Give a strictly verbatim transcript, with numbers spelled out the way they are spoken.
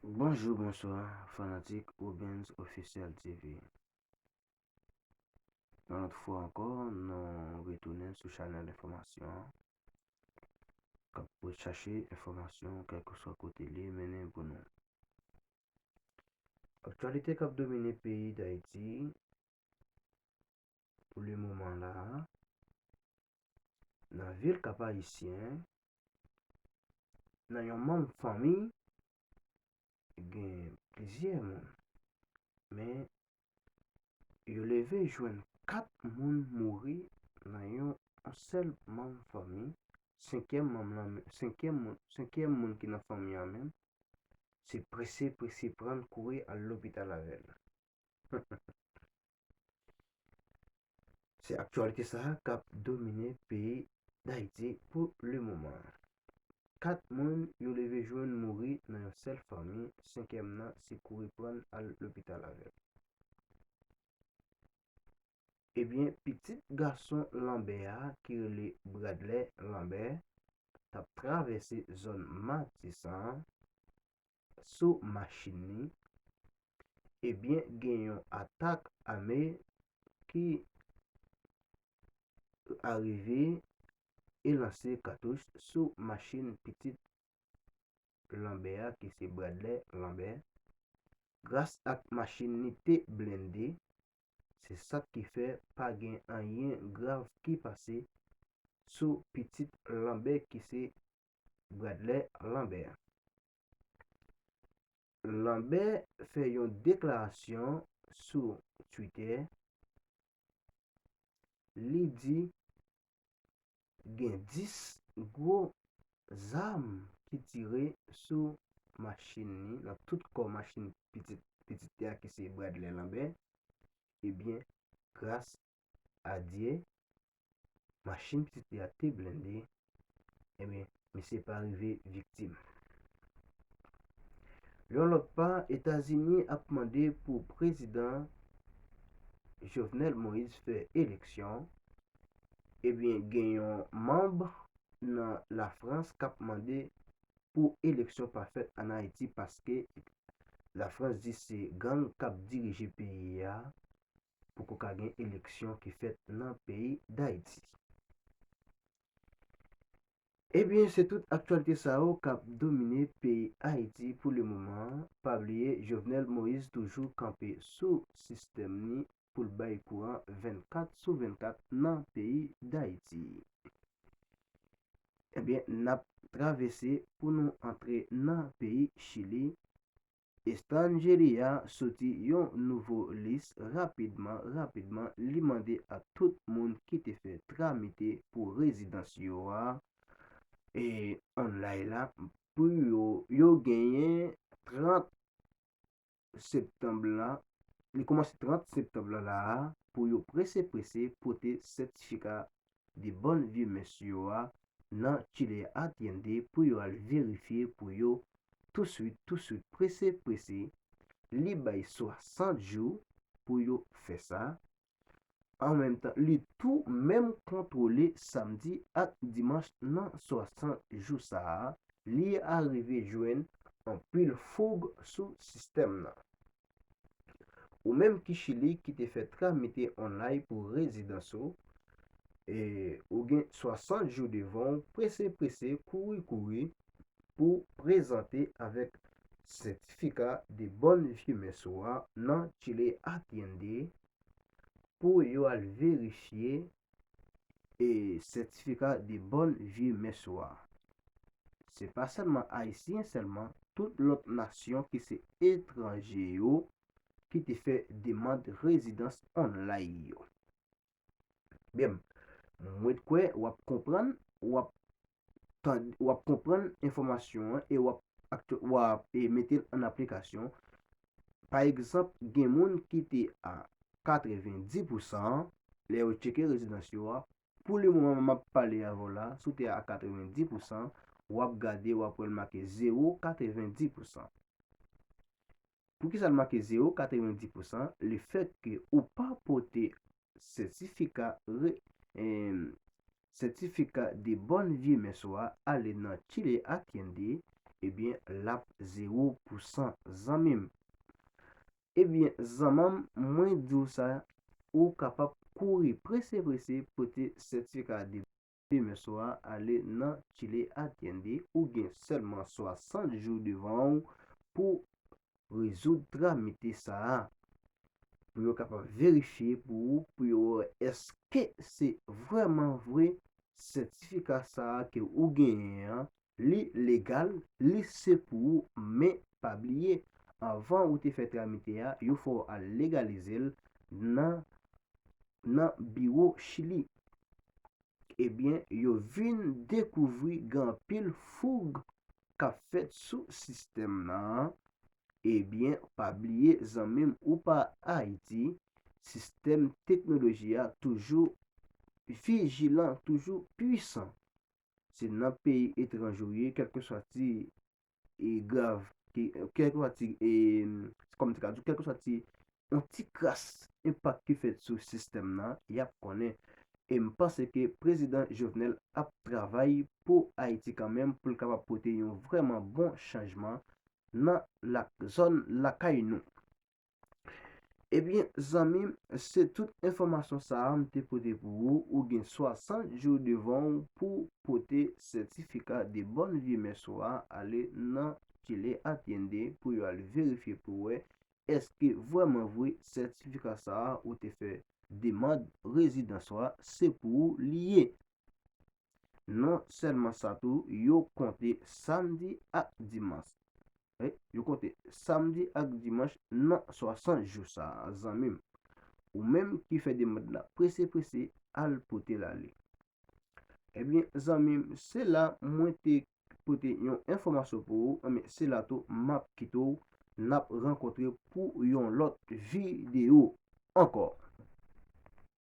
Bonjou, bonswa, fanatik Obens Officiel T V. Yon lòt fwa ankò, nou retounen sou chanèl enfòmasyon an, k ap chache enfòmasyon kèlkeswa kote li mennen pou nou. Aktyalite k ap domine peyi Dayiti pou le moman la a, nan vil Kap Ayisyen, nan yon manm fanmi, gen plizyè moun. Men, yo leve jwenn kat moun mouri nan yon, yon sèl manm fanmi. Senkyèm manm lan, senkyèm moun, senkyèm moun ki nan fanmi an menm, se prese, prese pran l kouri al lopital avè l. Se aktyalite sa a k ap domine peyi Dayiti pou le moman. Kat moun yo leve jwenn mouri nan yon sèl fanmi, senkyèm nan se kouri pran l al lopital avè l. Ebyen, pitit gason Lanbè a, ki rele Bradley Lambert, t ap travèse zòn Matisan an sou machin li. Ebyen, gen yon atak ame ki arive e lanse katouch sou machin pitit Lanbè a, ki se Bradley Lambert. Gras ak machin li te blende, se sa ki fè pa gen anyen grav ki pase sou pitit Lanbè, ki se Bradley Lambert. Lanbè fè yon deklarasyon sou Twitter. Li di gen dis gwo zam ki tire sou machin li, nan tout kò machin pitit, pitit li a, ki se Bradley Lambert. Ebyen, gras a Dye, machin pitit li a te blende, ebyen, misye pa rive viktim. Yon lòt pa, Etazini ap mande pou prezidan Jovenel Moïse fè eleksyon. Ebyen, gen yon manm nan Lafrans k ap mande pou eleksyon pa fèt ann Ayiti, paske Lafrans di se gang k ap dirije peyi a, poko ka gen eleksyon ki fèt nan peyi Dayiti. Ebyen, se tout aktyalite sa yo k ap domine peyi Ayiti pou le moman. Pa bliye, Jovenel Moïse toujou kanpe sou sistèm li pou l bay kouran vennkat sou vennkat nan peyi Dayiti. Ebyen, n ap travèse pou nou antre nan peyi Chili. Estangelia soti yon nouvo lis rapidman, rapidman. Li mande a tout moun ki te fè tramite pou rezidans yo a, e online la, pou yo, yo genyen trant septanm la, li kòmanse trant septanm la, la a, pou yo prese, prese pote sètifika de bòn vye mès yo a nan Chile Atiende pou yo al verifye pou yo touswit, touswit, prese, prese. Li bay swasant jou pou yo fè sa. An menm tan, li tou menm kontwole samdi ak dimanch nan swasant jou sa a. Li arive jwenn anpil foug sou sistèm nan. Ou menm ki Chili ki te fè tramite online pou rezidans ou, e ou gen swasant jou devan w, prese, prese, kouri, kouri, pou prezante avèk sètifika de bòn vye mès ou a nan Chile Atiende pou yo al verifye e sètifika de bòn vye mès ou a. Se pa sèlman Ayisyen sèlman, tout lòt nasyon ki se etranje yo ki te fè demann rezidans online yo. Byen, mwen kwè w ap konprann, w ap tande, w ap konprann enfòmasyon an e w ap aktu-, w ap, e, mete l an aplikasyon. Pa egzanp, gen moun ki te a katrevendis pousan lè yo tcheke rezidans yo a. Pou le moman, m ap pale avè w la, si w te a katrevendis pousan, w ap gade, w ap wè l make zewo katrevendis pousan. Poukisa l make zewo katrevendis pousan? Lefètke ou pa pote sètifika re-, em, sètifika de bòn vye mès ou a ale nan Chile Atiende, ebyen, l ap zewo pousan, zanmi m. Ebyen, zanmi m, mwen di w sa, ou kapab kouri prese prese pote sètifika de demeswa ale nan Chile Atiende, ou gen sèlman swasant jou devan w pou rezoud tramite sa a. Pou yo kapab verifye pou ou, pou yo wè èske se vrèman vre sètifika sa a ke ou genyen an, li legal, li se pou ou, men pa bliye, anvan ou te fè tramite a, yo fè w al legalize l nan, nan biwo Chili. Ebyen, yo vin dekouvri gen anpil foug k ap fèt sou sistèm nan an. Ebyen, pa bliye, zanmi m, ou pa Ayiti, sistèm teknoloji a toujou vijilan, toujou pwisan. Se nan peyi etranje w ye, kèlkeswa ti e grav, ki, kèlkeswa ti, e, kòm te ka di, kèlkeswa ti yon ti kras enpak ki fèt sou sistèm nan, y ap konnen. E m panse ke prezidan Jovenel ap travay pou Ayiti kanmenm, pou l kapab pote yon vrèman bon chanjman nan la, zòn lakay nou. Ebyen, zanmi m, se tout enfòmasyon sa a m te pote pou ou. Ou gen swasant jou devan w pou pote sètifika de bòn vye mès ou a ale nan Chile Atiende pou yo al verifye pou wè èske vrèman vre sètifika sa a ou te fè demann rezidans ou a, se pou ou li ye. Non sèlman sa tou, yo konte samdi ak dimanch. Wi, yo konte samdi ak dimanch nan swasant jou sa a, zanmi m. Ou menm ki fè demann la prese prese, al pote l ale. Ebyen, zanmi m, se la mwen te pote yon enfòmasyon pou ou, men se la tou m ap kite w, n ap rankontre pou yon lòt videyo ankò.